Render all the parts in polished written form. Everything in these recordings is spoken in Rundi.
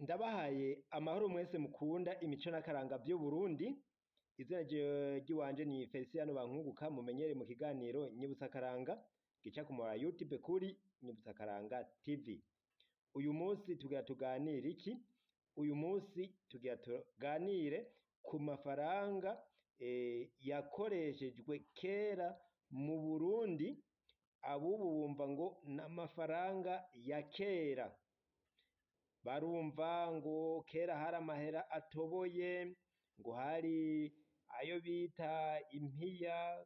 Ndabahaye amahoro mwese mukunda imico n'akaranga vy'Uburundi, izina ryiwanje ni Feliciano Bankunguka mumenyere mu kiganiro Nyibutsa Akaranga gica ku muhora YouTube kuri Nyibutsa Akaranga TV. Uyu munsi tugira tuganire iki? Uyu munsi tugira tuganire ku mafaranga yakoreshejwe kera mu Burundi, abubu bumva ngo n'amafaranga ya kera. Barumva ngo kera hari amahera atoboye, ngo hari ayo bita impiya,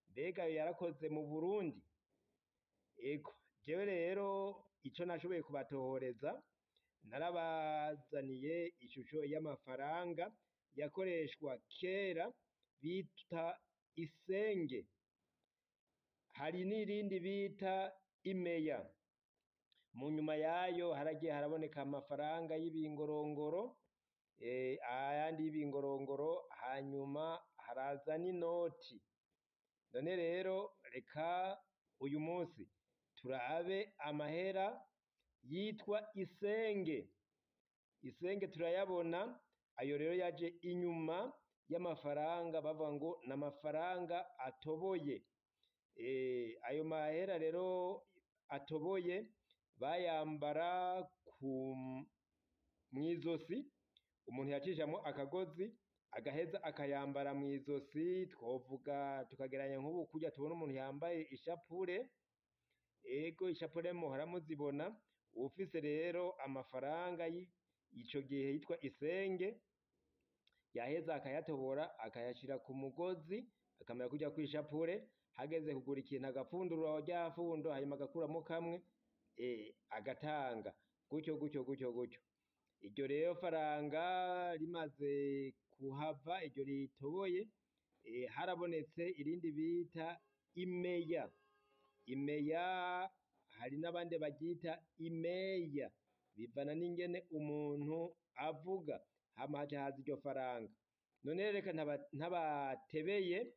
mbega ayo yarakoze mu Burundi? Ego, jewe rero ico nashoboye kubatohoreza, narabazaniye ishusho y'amafaranga yakoreshwa kera bita isenge, hari n'irindi bita imeya. Mu nyuma yayo haragiye haraboneka amafaranga y'ibingorongoro, ayandi y'ibingorongoro, hanyuma haraza n'inoti. None rero reka uyu munsi turabe amahera yitwa isenge. Isenge turayabona, ayo rero yaje inyuma y'amafaranga bavuga ngo n'amafaranga atoboye. Ayo mahera rero atoboye bayambara mw'izosi, umuntu yacishamwo akagozi agaheza akayambara mw'izosi, twovuga tukagereranya nk'ubu kurya tubona umuntu yambaye ishapure, ego ishapure muhora muzibona, uwufise rero amafaranga ico gihe yitwa isenge, yaheza akayatobora akayashira ku mugozi, akamera kurya kw'ishapure, hageze kugura ikintu agapfundurura rya fundo hanyuma agakuramwo kamwe, agatanga gutyo gutyo gutyo gutyo. Iryo rero faranga rimaze kuhava iryo ritoboye, harabonetse irindi bita imeya. Imeya hari n'abandi baryita imeya, bivana n'ingene umuntu avuga, hama haca haza iryo faranga. None reka ntabatebeye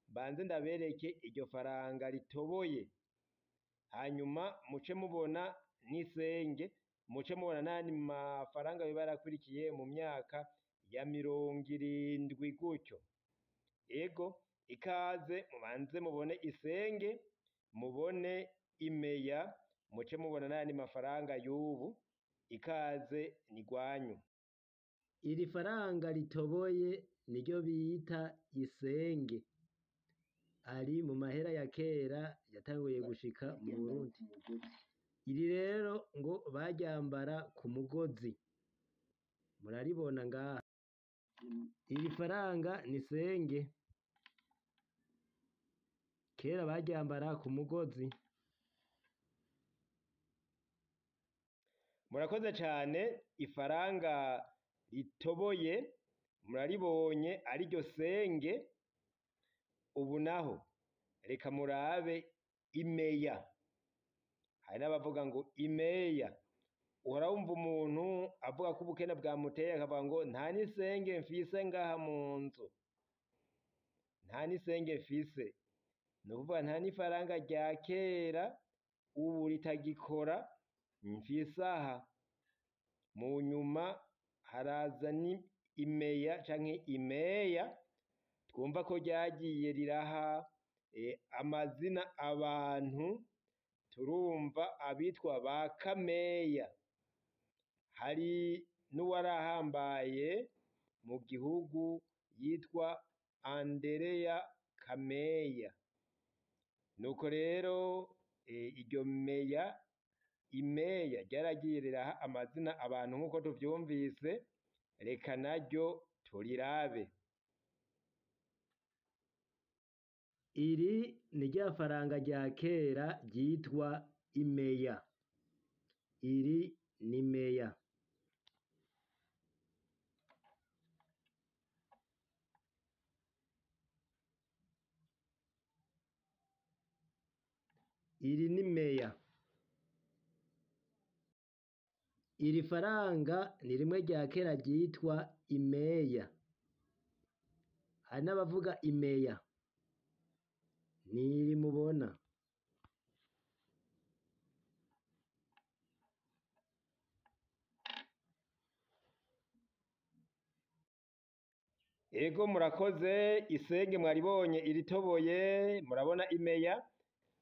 mbanze ndabereke iryo faranga ritoboye, hanyuma muce mubona n'isenge, muce mubona n'ayandi mafaranga yoba yarakurikiye mu myaka ya 70 gutyo. Ego ikaze mubanze mubone isenge, mubone imeya, muce mubona n'ayandi mafaranga y'ubu, ikaze ni rwanyu. Iri faranga ritoboye niryo bita isenge, ari mu mahera ya kera yatanguye gushika mu Burundi. Iri rero ngo baryambara ku mugozi, muraribona ngaha. Iri faranga ni senge, kera baryambara ku mugozi. Murakoze cane, ifaranga ritoboye muraribonye ariryo senge, ubu naho reka murabe imeya. Hari n'abavuga ngo imeya, uhora wumva umuntu avuga ko ubukene bwamuteye akavuga ngo nta n'isenge mfise ngaha mu nzu, nta n'isenge mfise, ni ukuvuga nta n'ifaranga rya kera ubu ritagikora mfise aha. Mu nyuma haraza imeya canke imeya, twumva ko ryagiye riraha amazina abantu, turumva abitwa ba Kameya. Hari n'uwarahambaye mu gihugu yitwa Andereya Kameya. Nuko rero iryo meya, imeya ryaragiye riraha amazina abantu nk'uko tuvyumvise, reka naryo turirabe. Iri ni rya faranga rya kera ryitwa imeya. Iri ni imeya. Iri ni imeya. Iri faranga ni rimwe rya kera ryitwa imeya. Hari n'abavuga imeya. Niri mubona. Ego murakoze, isenge mwaribonye iritoboye, murabona imeya.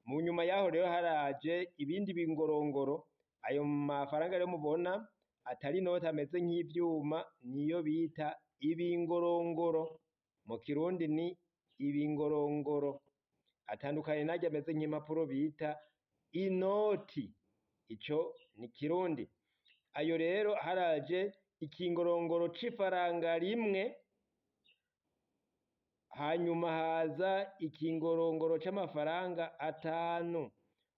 Mu nyuma yaho rero haraje ibindi bingorongoro. Ayo mafaranga rero mubona atari inoti ameze nk'ivyuma niyo bita ibingorongoro. Mu kirundi ni ibingorongoro. Atandukanye naryo ameze nk'impapuro bita inoti. Ico ni kirundi. Ayo rero haraje ikingorongoro c'ifaranga rimwe, hanyuma haza ikingorongoro c'amafaranga 5.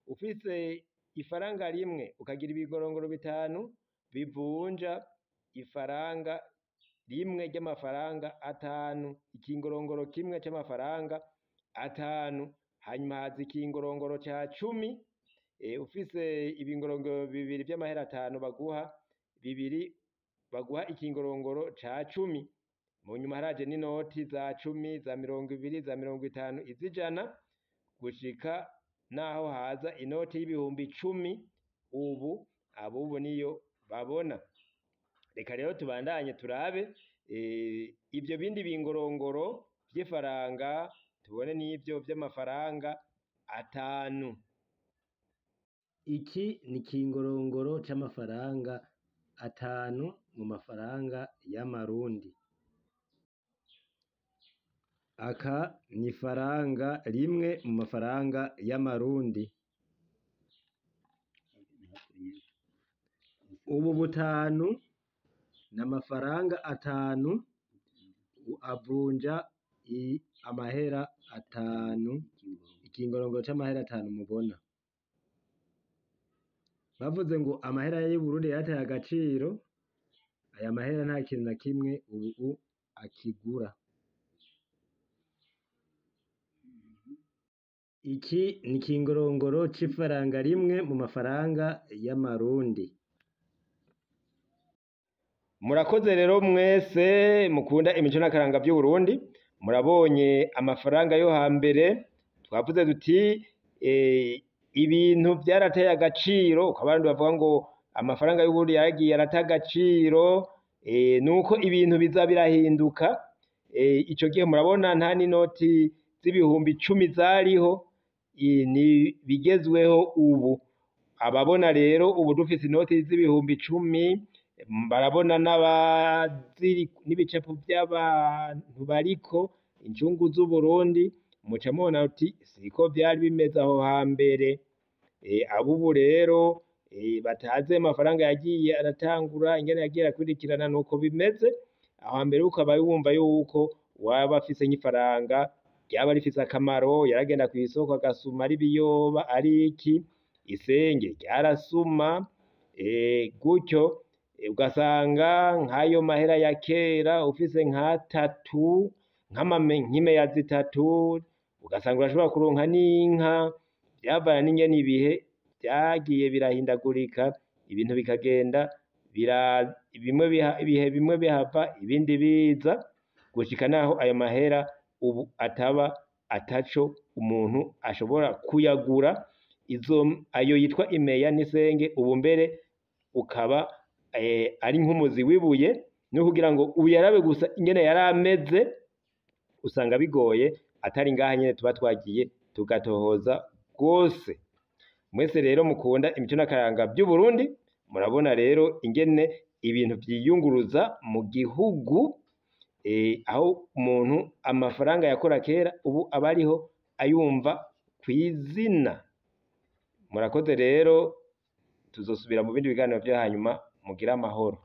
Ufise ifaranga rimwe ukagira ibigorongoro 5 bivunja ifaranga rimwe ry'amafaranga 5, ikingorongoro kimwe c'amafaranga 5. Hanyuma haza ikingorongoro ca 10. Ufise ibingorongoro 2 vy'amahera 5 baguha 2, baguha ikingorongoro ca 10. Mu nyuma haraje n'inoti za 10, za 20, za 50, iz'ijana, gushika naho haza inoti y'ibihumbi 10. Ubu abubu niyo babona. Reka rero tubandanye turabe ivyo bindi bingorongoro vy'ifaranga, tubone n'ivyo vy'amafaranga 5. Iki ni ikingorongoro c'amafaranga 5 mu mafaranga y'amarundi. Aka ni ifaranga rimwe mu mafaranga y'amarundi. Ubu butanu ni amafaranga 5 avunja amahera 5, ikingorongoro c'amahera 5 mubona. Bavuze ngo amahera y'Uburundi yarataye agaciro, aya mahera nta kintu na kimwe ubu akigura. Iki ni ikingorongoro c'ifaranga rimwe mu mafaranga y'amarundi. Murakoze rero mwese mukunda imico n'akaranga vy'Uburundi. Murabonye amafaranga yo hambere, twavuze duti ibintu vyarateye agaciro, uko abandi bavuga ngo amafaranga y'Uburundi yaragiye arata agaciro, nuko ibintu biza birahinduka. Ico gihe murabona nta n'inoti z'ibihumbi 10 zariho, ni bigezweho ubu. Ababona rero ubu dufise inoti z'ibihumbi 10, barabona n'ibicapo vy'abantu bariko incungu z'Uburundi, muca mubona uti siko vyari bimeze aho hambere. Abubu rero batazi amafaranga yagiye aratangura ingene yagiye arakurikirana nuko bimeze. Aho hambere ukaba wumva yuko waba afise nk'ifaranga ryaba rifise akamaro, yaragenda kw'isoko agasuma ari ibiyoba ari iki, isenge ryarasuma, gutyo ugasanga nk'ayo mahera ya kera ufise nk'atatu, nk'imeya 3, ugasanga urashobora kuronka n'inka. Vyavana n'ingene ibihe vyagiye birahindagurika, ibintu bikagenda ibihe bimwe bihava ibindi biza, gushika naho ayo mahera ubu ataba ataco umuntu ashobora kuyagura. Izo ayo yitwa imeya n'isenge ubu mbere ukaba ari nk'umuzi w'ibuye, no kugira ngo uyarabe gusa ingene yari ameze usanga bigoye, atari ngaha nyene tuba twagiye tugatohoza rwose. Mwese rero mukunda imico n'akaranga vy'Uburundi, murabona rero ingene ibintu vyiyunguruza mu gihugu, aho umuntu amafaranga yakora kera ubu aba ariho ayumva kw'izina. Murakoze rero, tuzosubira mu bindi biganiro vyo hanyuma. Mugire amahoro.